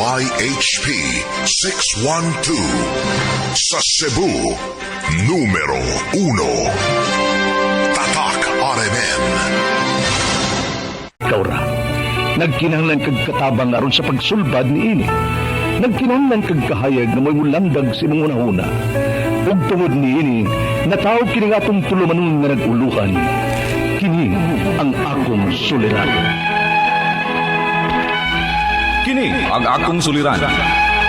DYHP 612. Sa Cebu, numero 1. Tatak RMN. Ikaw ra. Nagkinahanglan kag katabang aron sa pagsulbad niini. Nagkinahanglan kag kahayag nga mo'y mulandag sa imong hunahuna. Ug tungod niini, nataw kini nga atong tulumanon nga nag-uluhan. Kini ang akong suliran. Kini ang akong suliran.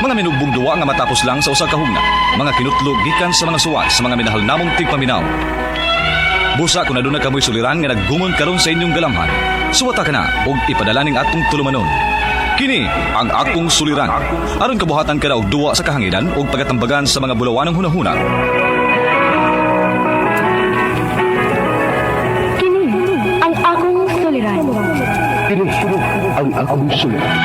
Mga minugbong duwa nga matapos lang sa usa ka hugna. Mga kinutlog gikan sa mga suwat sa mga minahal namong tigpaminaw. Busa kung aduna kamoy suliran nga naggungon karon sa inyong galamhan. Suwata ka na ug ipadala ning atong tulumanon. Kini ang akong suliran. Aron kabuhatan ka na og duwa sa kahanginan ug pagatambagan sa mga bulawanong hunahuna. Kini ang akong suliran. Kini ang akong suliran.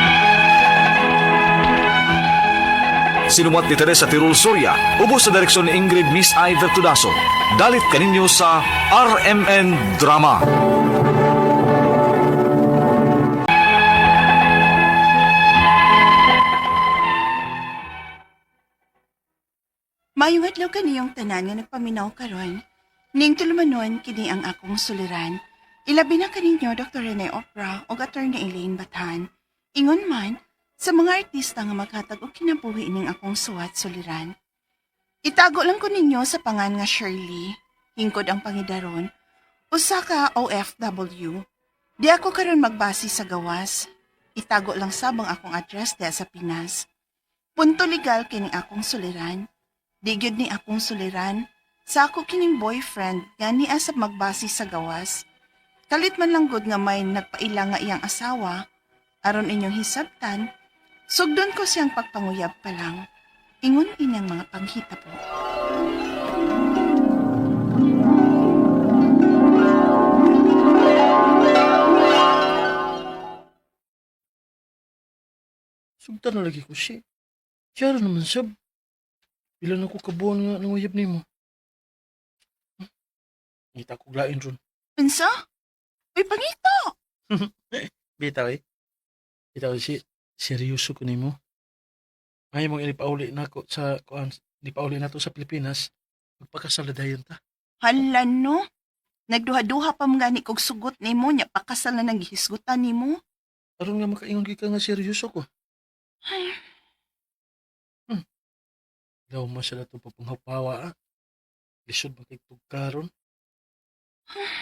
Sinumat ni Teresa Tirul Soria, ubos sa direksyon ni Ingrid Miss I. Vertudaso. Dalit kaninyo sa RMN Drama. Mayong adlaw kaniyong tanan nga nagpaminaw karon. Ning tulumanon kini ang akong suliran. Ilabi na kaninyo Dr. Rene Opra ug Attorney Elaine Bathan. Ingon man sa mga artista nga maghatag og kinabuhi ning akong suwat suliran. Itago lang ko ninyo sa pangan nga Shirley, hingkod ang pangidaron, usa ka OFW. Di ako karon magbase sa gawas. Itago lang sabang akong address diha sa Pinas. Punto legal kining akong suliran. Di gyud ni akong suliran. Sa ako kining boyfriend nga niya sa magbasi sa gawas. Kalit man lang gud nga may nagpaila nga iyang asawa, aron inyong hisabtan, sugdon ko siyang pagpanguyab pa lang. Ingon inyang mga panghita po. Sugtan na lagi ko siya. Siyara naman sab. Pila na ko kabuan nga nanguyab nimo. Ngita ko lain ron. Unsa? Uy, pangita! Bitaw eh. Bitaw si seryoso ko nimo. May mong inipauli na ko sa kuan, inipauli na to sa Pilipinas. Magpakasal na dayon ta. Hala no? Nagduha-duha pa mga gani kog sugot nimo nya pakasal na naghisgutan nimo. Aron nga makaingon gyud ka nga seryoso ko. Ay, Daw mo sila itong papanghapawa ah. Lisod ba kay tugkaron?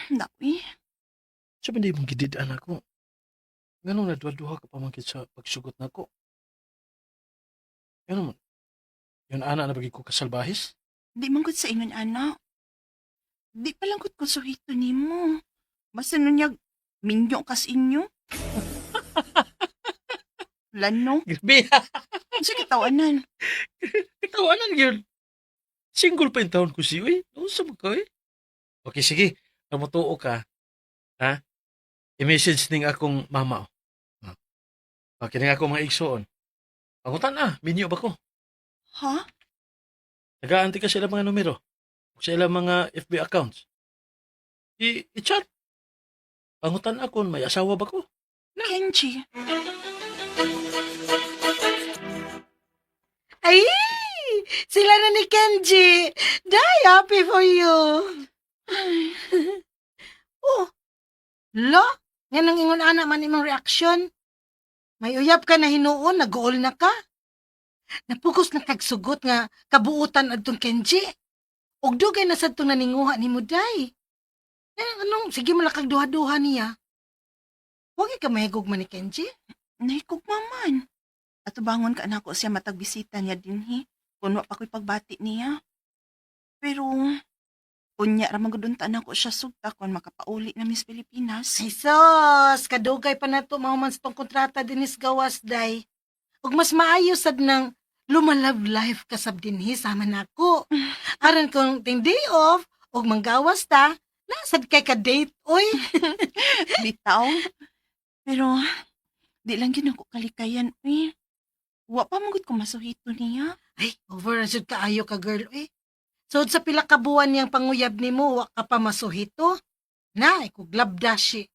dawi. Sa hindi mong gididaan ako. Ganun na duha-duha ka pamangkit sa pagsugot nako. Ganun man. Yun ana na bagay ko kasalbahis. Di man gud sa ingon ana. Di pa lang gud ko suhito nimo. Basta nunyag minyo kas inyo. Lano, Grabe. unsa kitawanan? Katawanan yun. Single pa yung taon ko siyo eh. Nausa mo ka eh. Okay, sige. Kamutuo ka. Ha? I-message ning akong mama. Oh. Ha? Okay, ning akong mga igsoon. Pangutan ah, minyo ba ko? Ha? Nagaanti ka sila mga numero. Ug sa ilang mga FB accounts. I-chat. Pangutan ako, may asawa ba ko? Kenji. Ay! Sila na ni Kenji! Day, happy for you! Oh, lo? Nga nang ingon ana man imong reaksyon. May uyab ka na hinuon, nag-uol na ka. Napugos na kagsugot nga kabuutan adtong Kenji. Ug dugay na sad tong naninguha nimo day. Eh, anong sige mo lang kag duha-duha niya. Huwag ka mahigog man ni Kenji. Nahikog man. Ato bangon ka nako siya matag bisita niya dinhi. Kun wa pa ko'y pagbati niya. Pero unya ra magudunta nako siya sugta kon makapauli na Miss Pilipinas. Ay sos, kadugay pa na to mahuman sa tong kontrata dinis gawas day. Ug mas maayo sad nang lumalove life ka sab dinhi sama nako. Aron kung ting day off ug manggawas ta, nasad kay ka date oy. Bitaw. Pero di lang gyud ako kalikayan uy. Wa pa magud ko masuhito niya. Ay, over na jud kaayo ka girl eh. So sa pila ka buwan niyang panguyab nimo, wa ka pa masuhito. Na, ikuglabda si.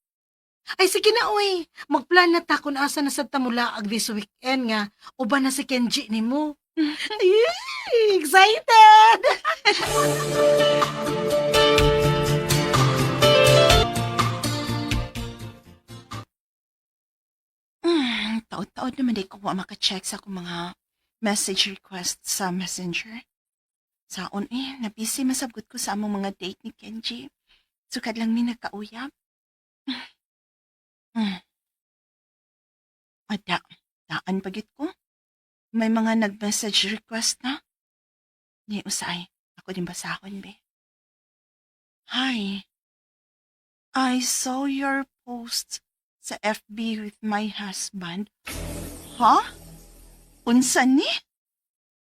Ay sige na oy, magplan na ta kung asa na sad ta mulaag this weekend nga uban na si Kenji nimo. Ay, excited! Taod-taod naman di ko wa maka-check sa akong mga message request sa Messenger. Saon eh, nabisi masabgot ko sa among mga date ni Kenji. Sukad lang mi nagkauyab. Ada, daan pagit ko. May mga nag-message request na. Ni usay, ako din basahon be. Hi. I saw your post sa FB with my husband. Ha? Unsa ni?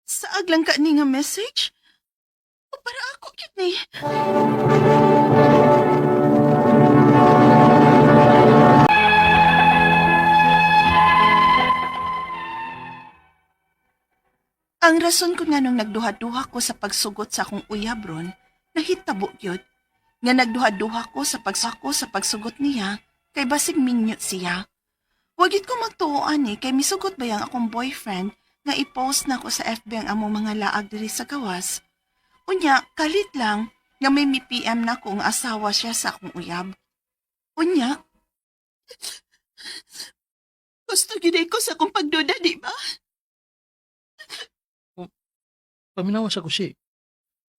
Saag lang ka ni nga message? O para ako gyud ni. Ang rason ko nga nung nagduha-duha ko sa pagsugot sa akong uyab ron, nahitabo gyud. Nga nagduha-duha ko sa pagsako sa pagsugot niya, kay basig minyot siya. Wag yun ko magtuoan eh, kay misugot ba yang akong boyfriend nga i-post na ko sa FB ang among mga laag diri sa gawas. Unya, kalit lang nga may mi-PM na ko ang asawa siya sa akong uyab. Unya, gusto gyud ko sa akong pagduda, di ba? Paminawas ako si.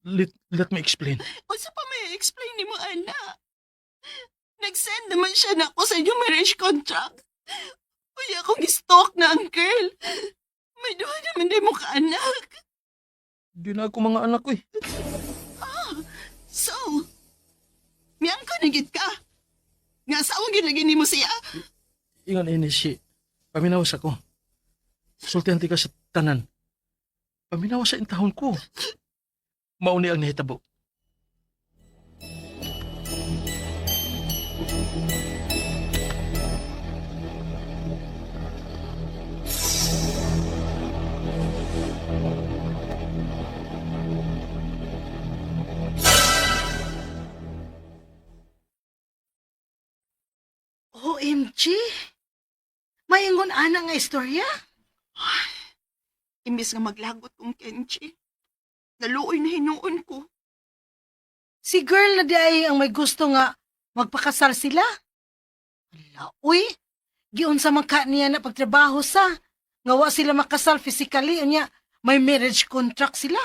Let me explain. Unsa pa may explain nimo ana? Nag-send naman siya na ako sa inyong marriage contract. Unya akong gi-stalk na ang girl. May duha naman di mo kaanak. Di na ako mga anak ko eh. So, miyang ko nagit ka. Nga asawa gyud lagi nimo siya. Ingon ini si. Paminawas ako. Sultihan ti ka sa tanan. Paminawas sa intahon ko. Mauni ang nahitabo. OMG! Maingon ana nga istorya? Imbis nga maglagot kong Kenji. Naluoy na hinuon ko. Si girl na di ay ang may gusto nga magpakasal sila. Ala, uy, giunsa man ka niya na pagtrabaho sa. Nga wa sila makasal physically, unya may marriage contract sila.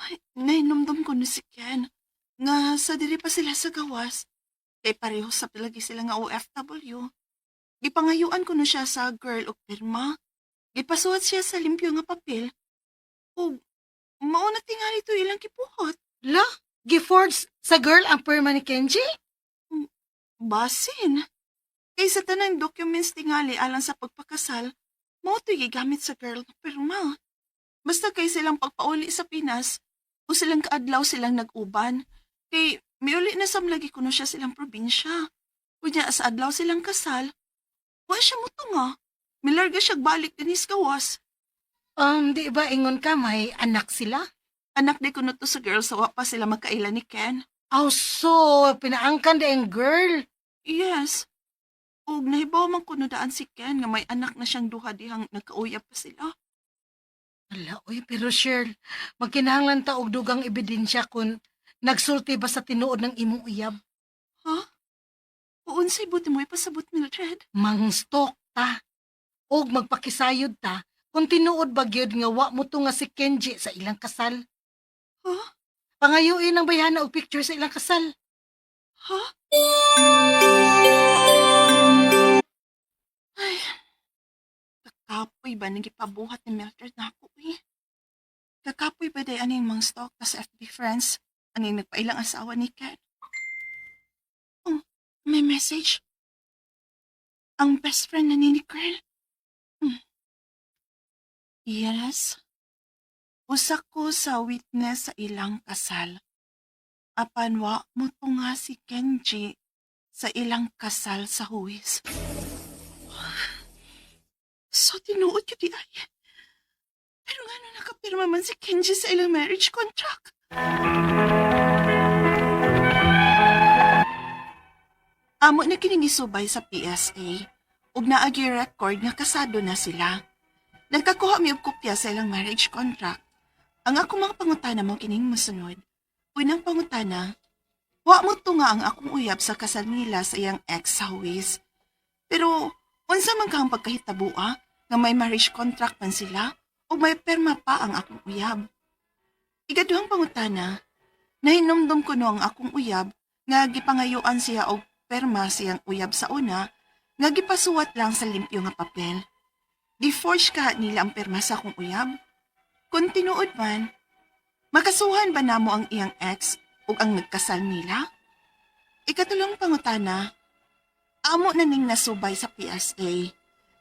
Ay, nahinomdom ko na si Ken. Nga sa diri pa sila sa gawas. Kay pareho sa lagi sila nga OFW. Gipangayuan ko na siya sa girl og pirma. Gipasuwat siya sa limpyo nga papel. Ug mao na tingali to ilang kipuhot. La, giforge sa girl ang perma ni Kenji? Basin. Kay sa tanang documents tingali alang sa pagpakasal, mao to'y gigamit sa girl nga pirma. Basta kay silang pagpauli sa Pinas, o silang kaadlaw silang nag-uban. Kay miuli na sam lagi kuno siya silang probinsya. Unya sa adlaw silang kasal, wa siya mutunga. Milarga siya balik dinis gawas. Di ba ingon ka may anak sila? Anak di kuno to sa girl sa wa pa sila magkaila ni Ken. Oh, so, pinaangkan di ang girl. Yes. Ug nahibaw man kuno daan si Ken nga may anak na siyang duha dihang nagkauyab pa sila. Ala, uy, pero Shirl, magkinahanglan ta og dugang ebidensya kung nagsulti ba sa tinuod ng imong uyab. Ha? Uunsay buti mo ipasabot, Mildred? Mangstalk ta. Og magpakisayod ta kung tinuod ba gyud nga wa mo to nga si Kenji sa ilang kasal. Ha? Pangayuin ang bayhana og picture sa ilang kasal. Ha? Ay, kakapoy ba nagipabuhat ni Mildred na ako eh? Kakapoy ba day aning mga stalk ta sa FB friends? Aning nagpailang asawa ni Ken? Oh, may message. Ang best friend na ni Girl. Yes. Usa ko sa witness sa ilang kasal. Apan wa mo nga si Kenji sa ilang kasal sa huwis. So tinuod yun di ay. Pero nga no nakapirma man si Kenji sa ilang marriage contract. Amo na kining isubay sa PSA ug naa gyuy record nga kasado na sila. Nagkakuha mi og kopya sa ilang marriage contract. Ang akong mga pangutana mao kining mosunod. Unang pangutana, wa mo tunga ang akong uyab sa kasal nila sa iyang ex sa huwis. Pero unsa man kahang pagkahitabua nga may marriage contract man sila ug may perma pa ang akong uyab? Ikaduhang pangutana, nahinumdum kuno ang akong uyab nga gipangayuan siya og perma sa iyang uyab sa una nga gipasuwat lang sa limpyo nga papel. Gi-forge kaha nila ang perma sa akong uyab? Kung tinuod man, makasuhan ba namo ang iyang ex ug ang nagkasal nila? Ikatulong pangutana, amo na ning nasubay sa PSA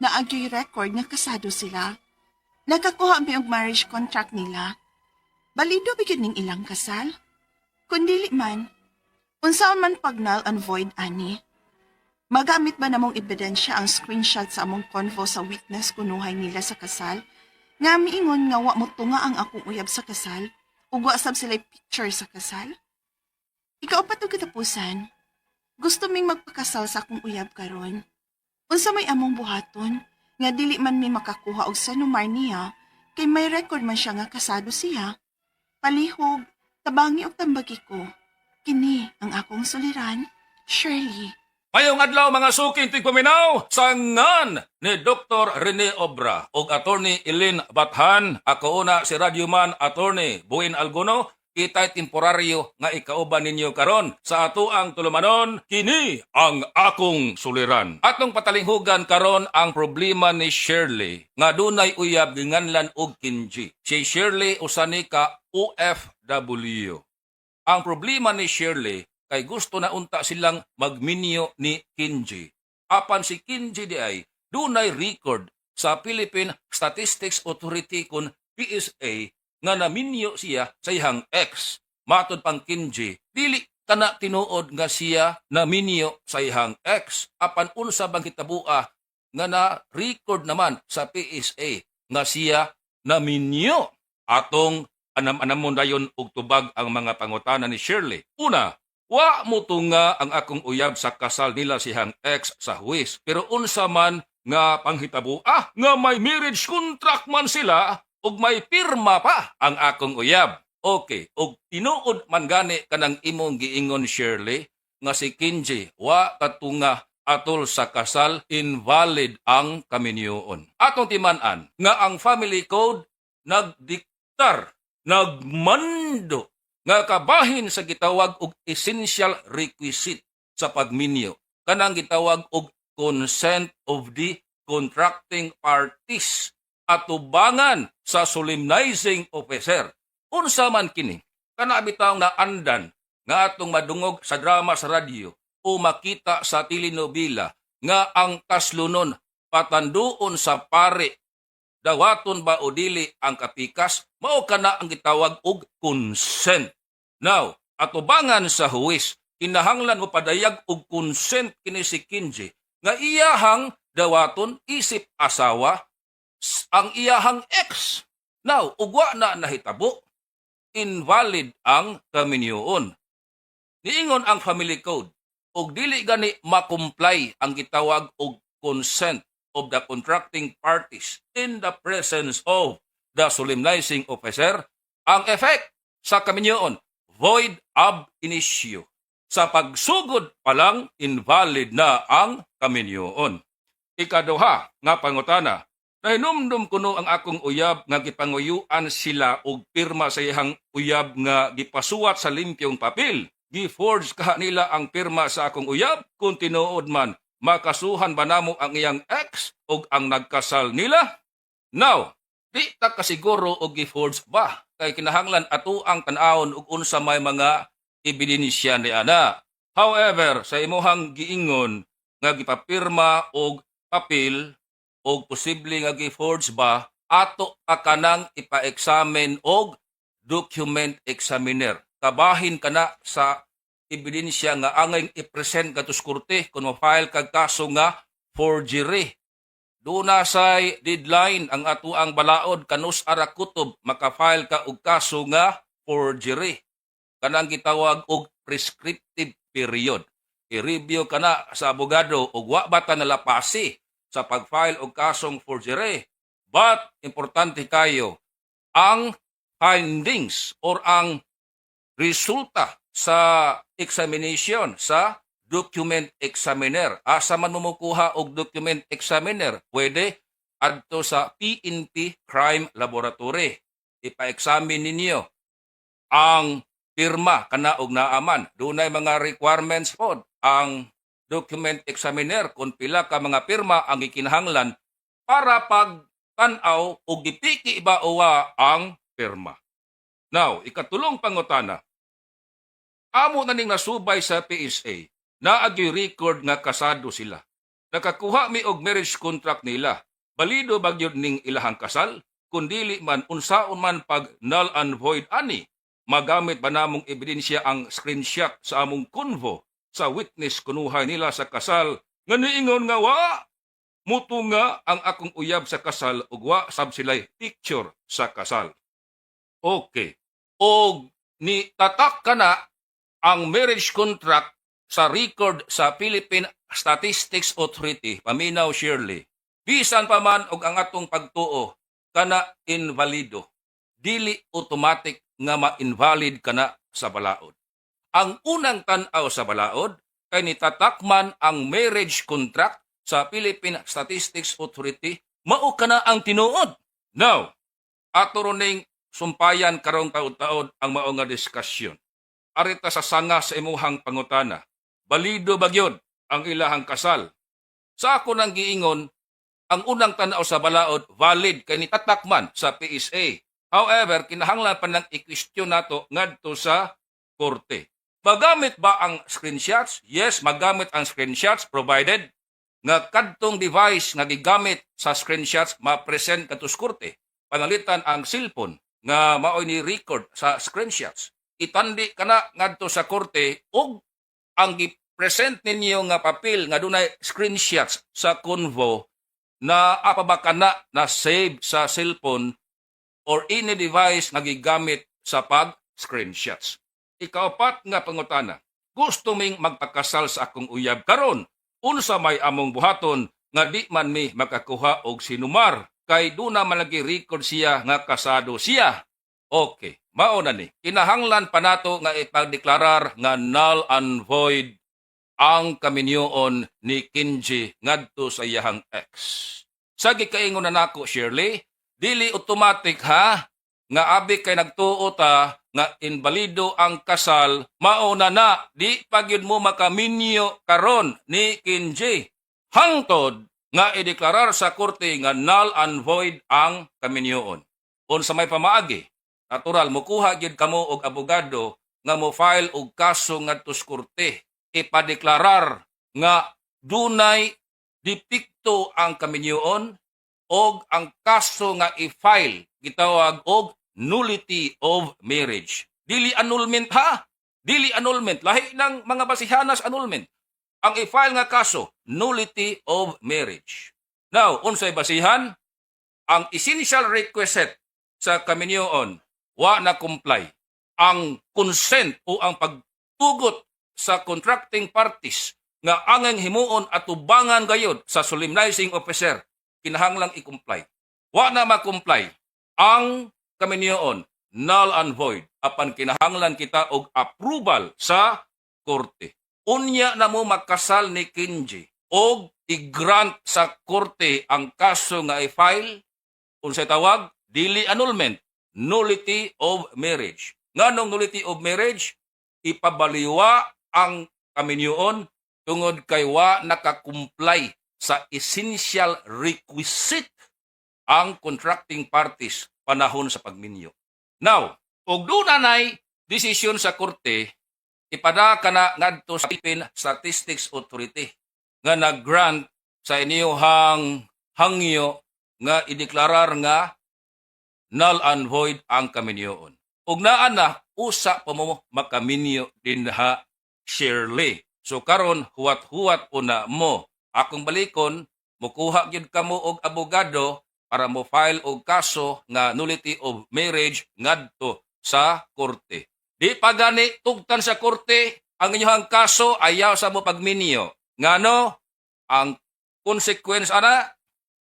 naa gyoy record nga kasado sila. Nakakuha mi og marriage contract nila. Balido ba gyud ning ilang kasal? Kung dili man, unsaon man pag null and void ani? Magamit ba namong ebidensya ang screenshot sa among convo sa witness kunuhay nila sa kasal nga miingon nga wa mo tunga ang akong uyab sa kasal ug wa sab sila picture sa kasal? Ikaupat ug katapusan, gusto ming magpakasal sa akong uyab karon. Unsa may among buhaton nga dili man mi makakuha og CENOMAR niya kay may record man siya nga kasado siya? Palihog, tabangi og tambagi ko. Kini ang akong suliran, Shirley. Mayong adlaw, mga suking tigpaminaw, sangan ni Dr. Rene Obra ug Attorney Eileen Bathan. Ako una si Radyoman Attorney Buin Alguno, kitay temporaryo nga ikauban ninyo karon sa atoang tulumanon, kini ang akong suliran. Atong patalinghugan karon ang problema ni Shirley nga dunay uyab ginganlan og Kenji. Si Shirley usa ni ka OFW. Ang problema ni Shirley kay gusto na unta silang magminyo ni Kenji. Apan si Kenji diay dunay record sa Philippine Statistics Authority kon PSA nga naminyo siya sa iyang ex. Matod pang Kenji, dili kana tinuod nga siya naminyo sa iyang ex. Apan unsa bang hitabua nga na record naman sa PSA nga siya naminyo? Atong anam-anamon dayon og tubag ang mga pangutana ni Shirley. Una, wa mo tunga ang akong uyab sa kasal nila siyang ex sa huwis. Pero unsa man nga panghitabo nga may marriage contract man sila ug may pirma pa ang akong uyab? Okay, ug tinuod man gani kanang imong giingon, Shirley, nga si Kenji wa katunga atol sa kasal, invalid ang kaminyoon. Atong timan-an nga ang family code nagdiktar, nagmando nga kabahin sa gitawag og essential requisite sa pagminyo, kanang gitawag og consent of the contracting parties atubangan sa solemnizing officer. Unsa man kini? Kana bitaw naandan nga atong madungog sa drama sa radyo o makita sa telenovela nga ang kaslunon patanduon sa pare, dawaton ba o dili ang kapikas, mao kana ang gitawag og consent. Now, atubangan sa huwis, kinahanglan mo padayag og consent kini si Kenji nga iyahang dawaton isip asawa ang iyahang ex. Now, ug wa na nahitabo, invalid ang kaminyoon. Niingon ang family code, og dili gani ma-comply ang gitawag og consent of the contracting parties in the presence of the solemnizing officer, ang effect sa kaminyoon, void ab initio. Sa pagsugod pa lang, invalid na ang kaminyoon. Ikaduha nga pangutana, nahinumdum kuno ang akong uyab nga gipanguyuan sila og pirma sa iyang uyab nga gipasuwat sa limpyong papel. Gi-forge kaha nila ang pirma sa akong uyab? Kung tinuod man, makasuhan ba namo ang iyang ex og ang nagkasal nila? Now, di ta kasiguro og gi-forge ba kay kinahanglan ato ang tan-awon og unsa may mga ebidensya ni ana. However, sa imuhang giingon nga gipapirma og papel og posible nga gi-forge ba, ato pa kanang ipa-examine og document examiner. Kabahin kana sa ebidensya nga angay i-present kadto sa korte kung ma-file kag kaso nga forgery. Duna say deadline ang atuang balaod kanus ara kutob maka-file ka og kaso nga forgery. Kanang gitawag og prescriptive period. I-review kana sa abogado ug wa ba ta nalapasi sa pag-file og kasong forgery. But importante kayo ang findings or ang resulta sa examination sa document examiner. Asa man mo mokuha og document examiner? Pwede adto sa PNP Crime Laboratory. Ipa-examine ninyo ang pirma kana og naaman. Dunay mga requirements pod ang document examiner kung pila ka mga pirma ang gikinahanglan para pag tan-aw og gipiki ba o wa ang pirma. Now, ikatulong pangutana. Amo na ning nasubay sa PSA, naagyoy record nga kasado sila. Nakakuha mi og marriage contract nila. Balido ba gyud ning ilahang kasal? Kung dili man, unsaon man pag null and void ani? Magamit ba namong ebidensya ang screenshot sa among convo sa witness kunuhay nila sa kasal nga niingon nga wa mutunga ang akong uyab sa kasal ug wa sab sila'y picture sa kasal? Okay. Og ni tatak kana ang marriage contract sa record sa Philippine Statistics Authority, paminaw, Shirley. Bisan pa man og ang atong pagtuo kana invalido, dili automatic nga ma-invalid kana sa balaod. Ang unang tan-aw sa balaod kay nitatakman ang marriage contract sa Philippine Statistics Authority, mao kana ang tinuod. Now, ato ning sumpayan karong taud-taod ang mao nga diskusyon. Arita sa sanga sa imuhang pangutana. Balido ba gyud ang ilahang kasal? Sa ako nang giingon, ang unang tanaw sa balaod, valid kay nitatakman sa PSA. However, kinahanglan pa nang i-question nato ngadto sa korte. Magamit ba ang screenshots? Yes, magamit ang screenshots provided nga kadtong device nga gigamit sa screenshots ma-present kadto sa korte. Panalitan ang cellphone nga maoy ni record sa screenshots. Itandi kana ngadto sa korte ug ang gi-present ninyo nga papel nga dunay screenshots sa convo na apa ba kana na save sa cellphone or any device nga gigamit sa pag screenshots. Ikaapat nga pangutana. Gusto ming magpakasal sa akong uyab karon. Unsa may among buhaton nga di man mi makakuha og sinumar kay duna man lagi record siya nga kasado siya? Okay, mao na ni. Kinahanglan pa nato nga ipagdeklarar nga null and void ang kaminyoon ni Kenji ngadto sa iyahang ex. Sa gikaingon na nako, Shirley, dili automatic ha nga abi kay nagtuo ta nga inbalido ang kasal, mao na na, di pa gyud mo makaminyo karon ni Kenji. Hangtod nga ideklarar sa korte nga null and void ang kaminyoon. Unsa may pamaagi? Natural, mukuha gyud kamo og abogado nga mo file og kaso ngadto sa korte. Ipadeklarar nga dunay depekto ang kaminyoon og ang kaso nga i-file gitawag og nullity of marriage. Dili annulment ha. Dili annulment. Lahi ng mga basihanas annulment. Ang i-file nga kaso, nullity of marriage. Now, unsay basihan? Ang essential requisite sa kaminyoon, wa na comply. Ang consent o ang pagtugot sa contracting parties nga angay himuon atubangan gayod sa solemnizing officer, kinahanglang i-comply. Wa na ma-comply ang kaminyoon, null and void, apan kinahanglan kita og approval sa korte. Unya na mo makasal ni Kenji og i-grant sa korte ang kaso nga i-file, unsay tawag? Dili annulment, nullity of marriage. Nganong nullity of marriage? Ipabaliwa ang kaminyoon tungod kay wa nakakumply sa essential requisite ang contracting parties panahon sa pagminyo. Now, og doon nay desisyon sa korte, ipada kana ngadto sa Philippine Statistics Authority nga nag-grant sa inyuhang hangyo nga ideklarar nga null and void ang kaminyoon. Ug naa na, usa pa mo makaminyo dinha, Shirley. So karon huwat-huwat una mo. Akong balikon, mukuha gyud kamo og abogado para mo file og kaso nga nullity of marriage ngadto sa korte. Di pa gani tugtan sa korte ang Ang inyong kaso ayaw sa mo pagminyo. Ngano ang consequence ana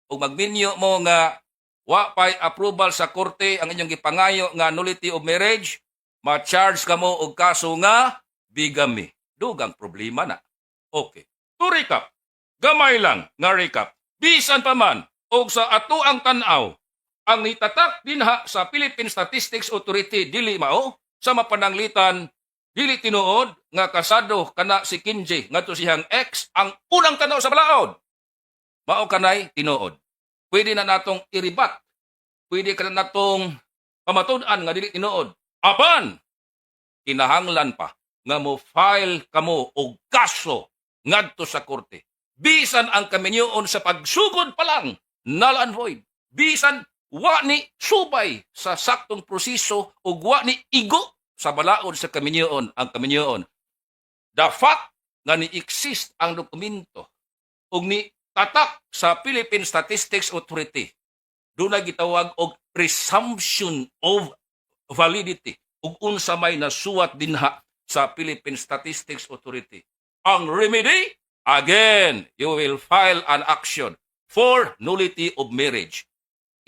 ug magminyo mo nga wa pay approval sa korte ang inyong gipangayo nga nullity of marriage, ma-charge kamo og kaso nga bigamy. Dugang problema na. Okay. To recap, gamay lang nga recap. Bisan pa man og sa ato ang tan-aw ang nitatak dinha sa Philippine Statistics Authority dili mao sa mapananglitan dili tinuod nga kasado kana si Kinji ngadto siyang ex ang unang tanaw sa balaod. Mao kanay tinuod. Pwede na natong iribat. Pwede ka na natong pamatud-an nga dili tinuod. Apan kinahanglan pa nga mo file kamo og kaso ngadto sa korte. Bisan ang kaminyoon sa pagsugod pa lang, null and void. Bisan wa ni subay sa saktong proseso ug wa ni igo sa balaod sa kaminyoon ang kaminyoon. The fact nga ni-exist ang dokumento ug ni tatak sa Philippine Statistics Authority, doon na gitawag og presumption of validity ug unsa may nasuwat dinha sa Philippine Statistics Authority. Ang remedy, again, you will file an action for nullity of marriage.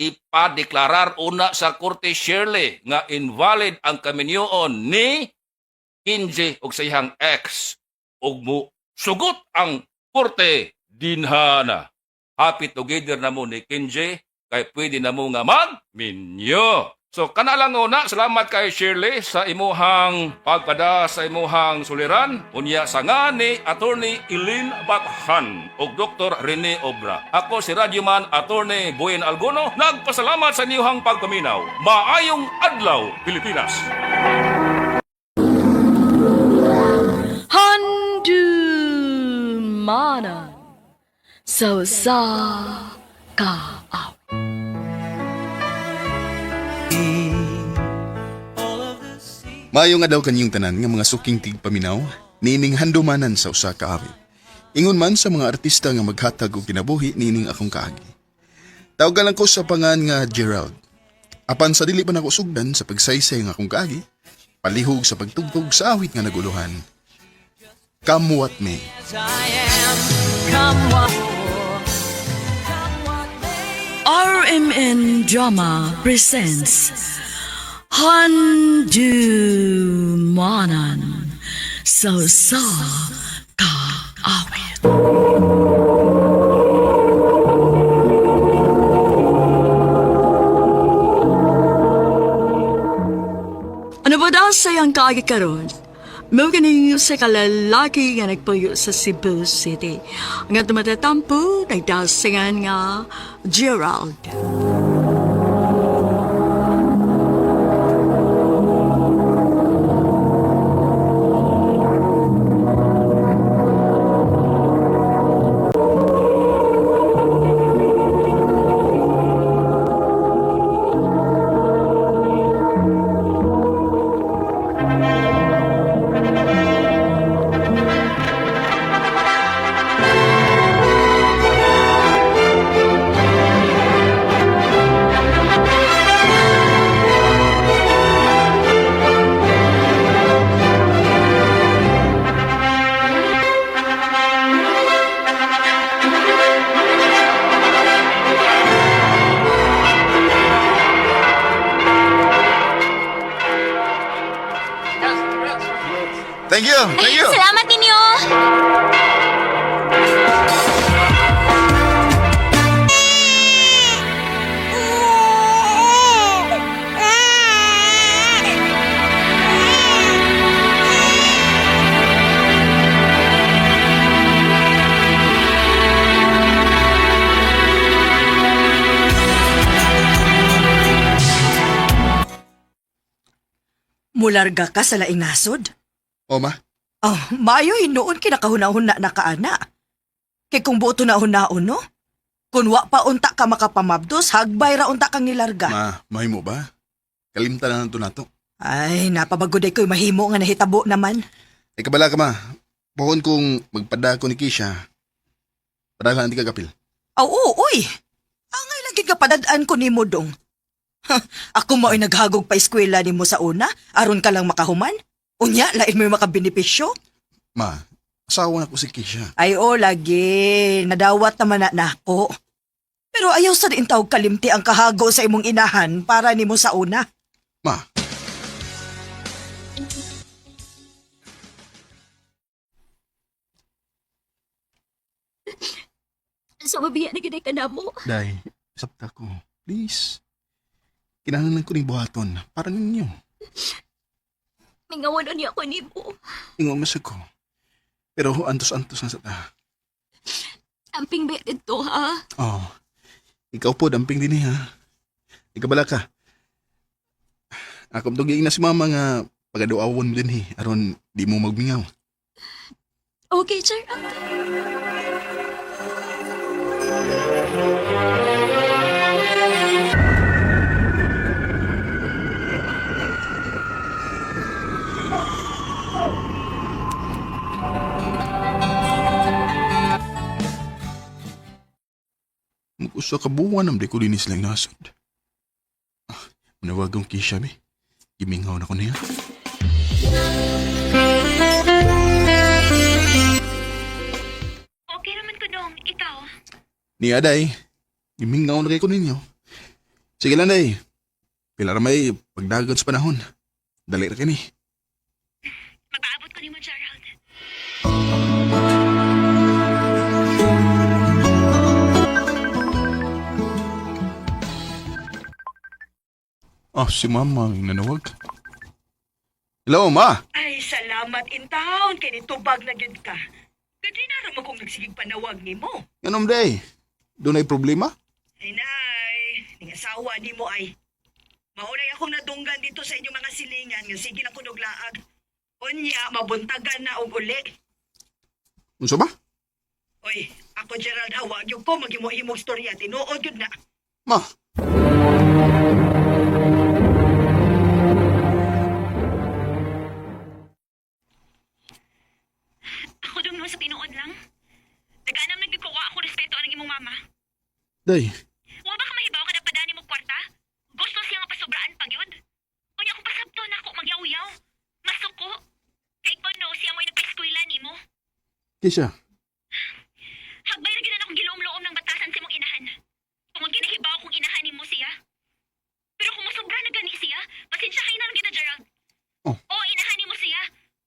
Ipadeklarar una sa Korte, Shirley, nga invalid ang kaminyoon ni Kinji og sa iyang ex ug mo sugot ang korte dinhana. Happy together na mo ni Kinji kay pwede na mo nga magminyo. So kana lang una, salamat kay Shirley sa imuhang pagpada sa imuhang suliran. Unya sa nga ni Attorney Eileen Bathan ug Dr. Rene Obra. Ako si Radyoman Attorney Buyen Alguno, nagpasalamat sa inyong pagpaminaw. Maayong adlaw, Pilipinas. Handumanan sa usa ka awit. Maayo nga daw kanyong tanan nga mga suking tigpaminaw, niining handumanan sa usa ka awit. Ingon man sa mga artista nga maghatag og kinabuhi niining akong kaagi. Tawgan lang ko sa pangan nga Gerald. Apan sa dili pa nako sugdan sa pagsaysay nga akong kaagi, palihog sa pagtugtog sa awit nga naguluhan. Come what may. RMN Drama presents Handumanan sa usa ka awit. Ano ba daw sayang kaagi karon? Mao ganing sa kalalaki nga nagpuyo sa Cebu City. Nga tumatatampo, nagdasingan nga Gerald. Thank you, thank you. Salamat ninyo! Mularga ka sa laing nasod? O ma, Oh, maayo hinuon kinakahuna-huna na ka, ana. Kay kung buoto na hunaon, no? Kung wa pa unta ka makapamabdos, hagbay ra unta kang nilarga. ma, mahimo ba? Kalimtan na nato nato. Ay, napabagoday ko'y mahimo nga nahitabo naman. Ay kabala ka ma, pohon kong magpada ko ni Kisha. Padala di ka kapil. Aw, oo, uy. Angay lang gid ka padad-an ko nimo dong. Ha, ako mao'y naghagog pa eskwela nimo sa una, aron ka lang makahuman. Unya, lain mo yung makabenepisyo. Ma, asawa na ko si Keisha. Ay o lagi, nadawat naman na nako. Pero ayaw sa din tawag kalimti ang kahago sa imong inahan para nimo sa una. Ma, So, mabiya na gid ka na mo. Day, sabta ko. Please. Kinahanglan ko ning buhaton para ninyo. Mingawan na niya ako nimo. Ingon man sa ko. Pero antos-antos na sa ta. Amping ba dito, ha? Oh. Ikaw po, damping din eh, ha. Ikabala ka. Ako dog na si mama nga pagaduawon mo din eh, aron di mo magmingaw. Okay, Gerald. Mag-usa ka buwan am di ko dinis lang nasod. Ah, manawag ang Kisha be. Gimingaw na ko niya. Okay naman ko dong. Ikaw? Ni Aday, gimingaw na kay ko ninyo. Sige lang day. Pila ra may pagdagat sa panahon. Dali ra kini. Magpaabot ko nimo, Gerald. Ah, si mama ang nanawag. Hello, ma. Ay, salamat in town kay nitubag na gyud ka. Gadi na ra mo kung nagsigig panawag nimo. Nganom day? Doon ay problema? Ay nay, ning asawa nimo ay. Maulay akong nadunggan dito sa inyong mga silingan nga sige lang kunog laag. Unya, mabuntagan na og uli. Unsa ba? Oy, ako Gerald Hawag, yung ko maghimo-himog storya, tinuod yun na. Ma. Ako dong no sa tinuod lang. Nag-anam nagkukuha ako respeto ang imong mama. Day, Wa ba ka mahibaw kada padani mo kwarta? Gusto siya nga pasobraan pag yun. Unya kung pasabto na ako magyaw-yaw. Masuko. Kay kuno siya mo'y nagpa-eskwela nimo. Kisha. Hagbay ra gyud na akong giluom-luom ng batasan sa imong inahan. Tungod kinahibaw kong inahan nimo siya. Pero kung mosobra na gani siya, pasensya kay na lang gyud na, Gerald. Oh. Oo, inahan nimo siya.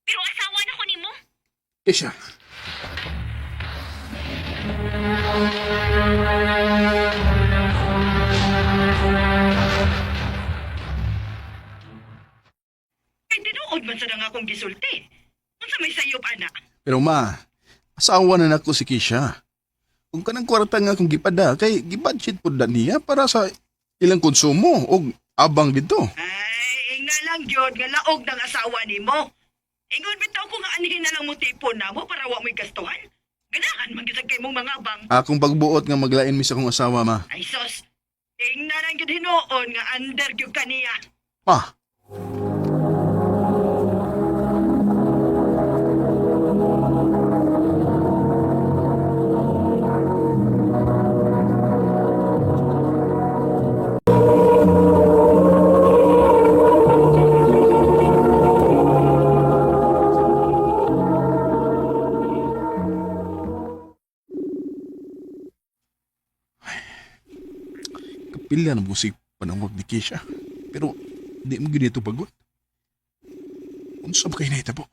Pero asawa na ko nimo. Kisha. Kay tinuod man sa nga akong gisulti. Unsa may sayop ana? Pero ma, asawa na nako si Kisha. Kung kanang kwarta nga akong gipada, kay gibudget po na niya para sa ilang konsumo o abang dito. Ay, ingna lang gyud nga laog ng asawa nimo. Ingon bitaw ko nga anhin na lang mo tipon na mo para wa mo'y gastuhan. Ganahan man gyud sa kay mong mga bang. Akong pagbuot nga maglain mi sa akong asawa, ma. Ay sos, ingna lang gyud hinuon nga under gyud kaniya. Ma, kapila na mo si panawag ni Kisha. Pero di mo ganito bagot. Unsa ba kayo nahitabo?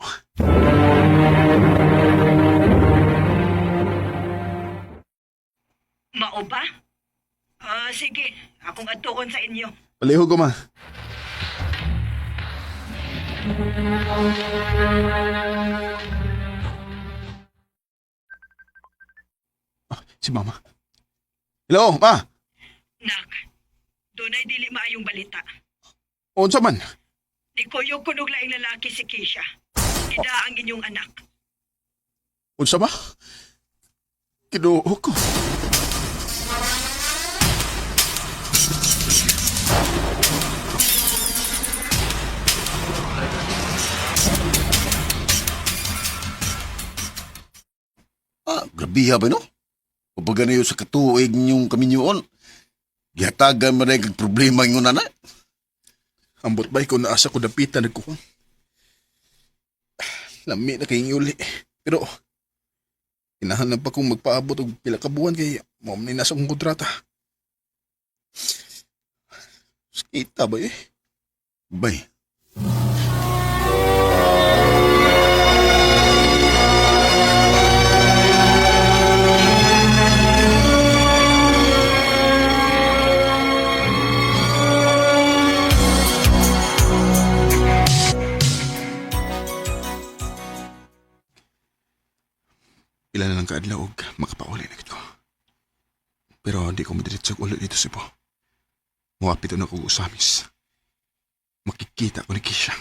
Mao ba? Ah, sige, akong adtuon sa inyo. Palihog ko, ma. Ah, si mama. Hello, ma. Nak, dunay dili maayong balita. Unsa man? Nikuyog kunog laing lalaki si Keisha. Ida ang inyong anak. Unsa ba? Kinuo ko. Ah, grabiha ba no? Kapag ganayo sa katuig ninyong kaminyoon, gihatagan man rin kag problema ingon na. Ambot ba ikaw naasa ko dapitan nagkukuha? Lami na kayong uli. Pero, kinahanglan pa kong magpaabot og pila ka buwan kay mao man ni nasa akong kontrata. Kita ba eh? Bay. Pila na lang kaadlaw og makapauli na gid ko. Pero di ko madiretso og ulo dito sa Cebu. Muapit na ko usamis. Makikita ko ni Kisha.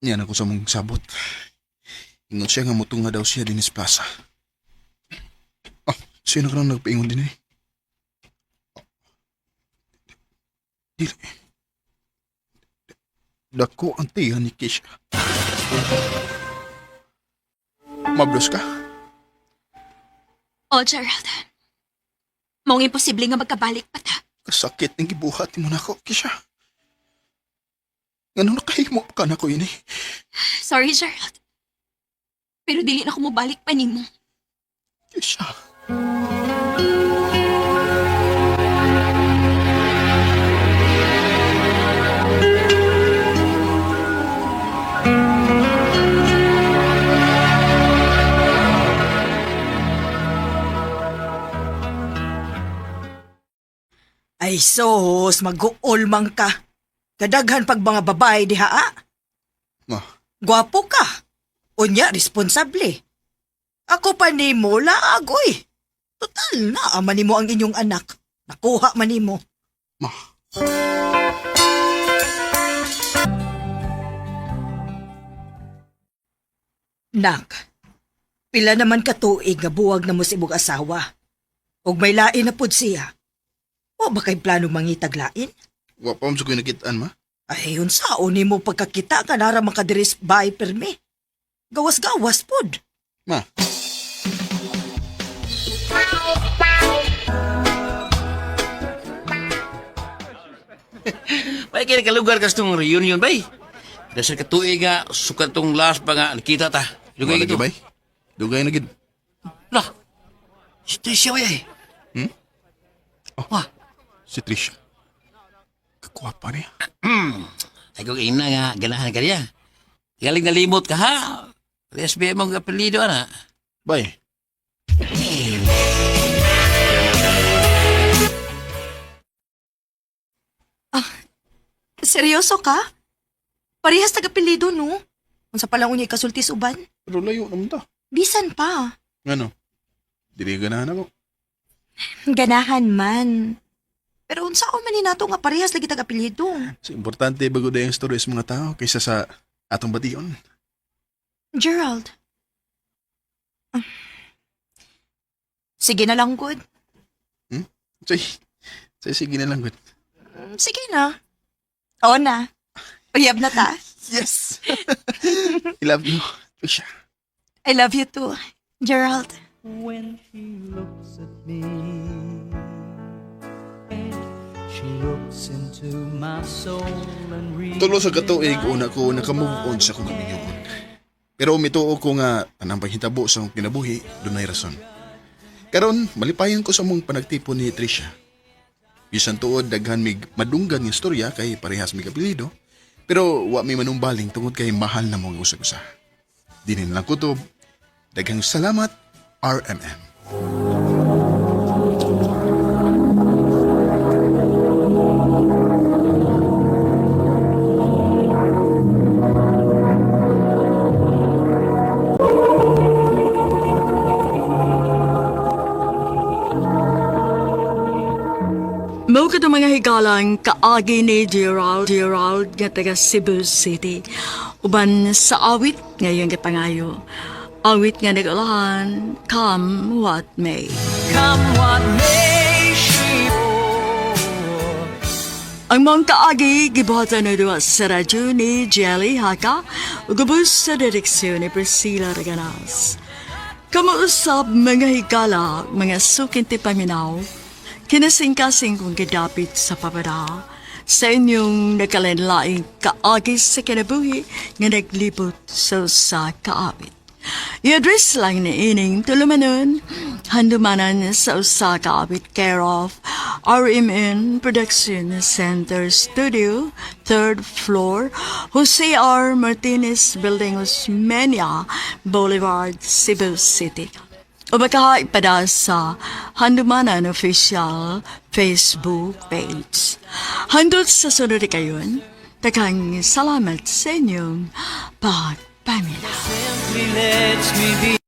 Niyan ako sa mong sabot. Ingon siya nga mutunga daw siya dinis plaza. Ah, sino ka nang nagpaingon din eh? Dili. Dako ang tiyan ni Kisha. Mablos ka? Oh, Gerald. Mong imposible nga magkabalik pa ta. Kasakit ng gibuhat mo nako, Kisha. Ngano nakahimo pa ka nako ini? Sorry, Gerald. Pero dili na ko mobalik pa nimo. Kisha. Ay sos, mag-uol man ka. Kadaghan pag mga babae diha ah. Ma. Gwapo ka. Unya, responsable. Ako pa nimo laag, oy. Total na, ama nimo ang inyong anak. Nakuha man nimo. Ma. Nak, pila naman katuig nga buwag na mo sa imong asawa. Ug may lain na pud siya. O ba kay plano mangitag lain? Wa pa mo sa nakitaan, ma. Ay, unsaon nimo pagkakita ka nara makadiris bahay permi. Gawas-gawas pud. Ma. Bay, kaya kalugar kas tong reunion, bay. Dasal ka tuig nga, sukat tong last pa nga, nakita ta. Dugay Wala gito. gyud, bay. Dugay na gid. Lah, si Tricia, bay. Hmm? Oh. Wah, Si Trisha. Kakuha niya. Ay kong ina nga, ganahan ka niya. Galing nalimot ka, ha? SBM mong apelido, ana. Bay. Seryoso ka? Parehas taga-apelyido, no? Unsa pa lang unya ikasulti uban? Pero layo naman ta. Bisan pa. Ngano? Dili ganahan ako. Ganahan man. Pero unsa man ni nato nga parehas lagi taga-apelyido? So, importante bago na yung story sa mga tao kaysa sa atong bation. Gerald. Ah. Sige na lang, good. Hmm? Say, say sige na lang, good. Sige na. Oo na. Uyab na ta. Yes! I love you, Trisha. I love you too, Gerald. When she looks at me, she looks into my soul and reads. Tulo sa katuig, una ko nakamove on sa akong kaminyoon. Pero mituo ko nga tanang panghitabo sa akong kinabuhi, dunay rason. Karon, malipayon ko sa mong panagtipon ni Trisha. Bisan tuod daghan mig madunggan nga istorya kay parehas mig apelyido, pero wa mi manumbaling tungod kay mahal na mong usag-usa. Dinin lang kutob. Daghang salamat, RMN. Mao kadto mga higalang kaagi ni Gerald Gerald nga taga Cebu City. Uban sa awit ngayon gipangayo. Awit nga nag-ulahan, Come What May. Come what may, she Ang mga kaagi gibuhatan na duwa sa radyo ni Jelly Haka ug ubos sa direksyon ni Priscilla Reganas. Kamausap mga higala, mga sukinti paminaw, kinasingkasing kong gidapit sa papada. sa inyong nagkalainlaing kaagi sa kinabuhi nga naglibot sa usa ka awit. I-address lang ni ining tulumanon, handumanan sa usa ka awit, care of RMN Production Center Studio, third floor, Jose R. Martinez Building, Osmeña Boulevard, Cebu City. O baka ipada sa Handumanan Official Facebook page. Hangtod sa sunod kayon, daghang salamat sa inyong pagpaminaw. Simply lets me be.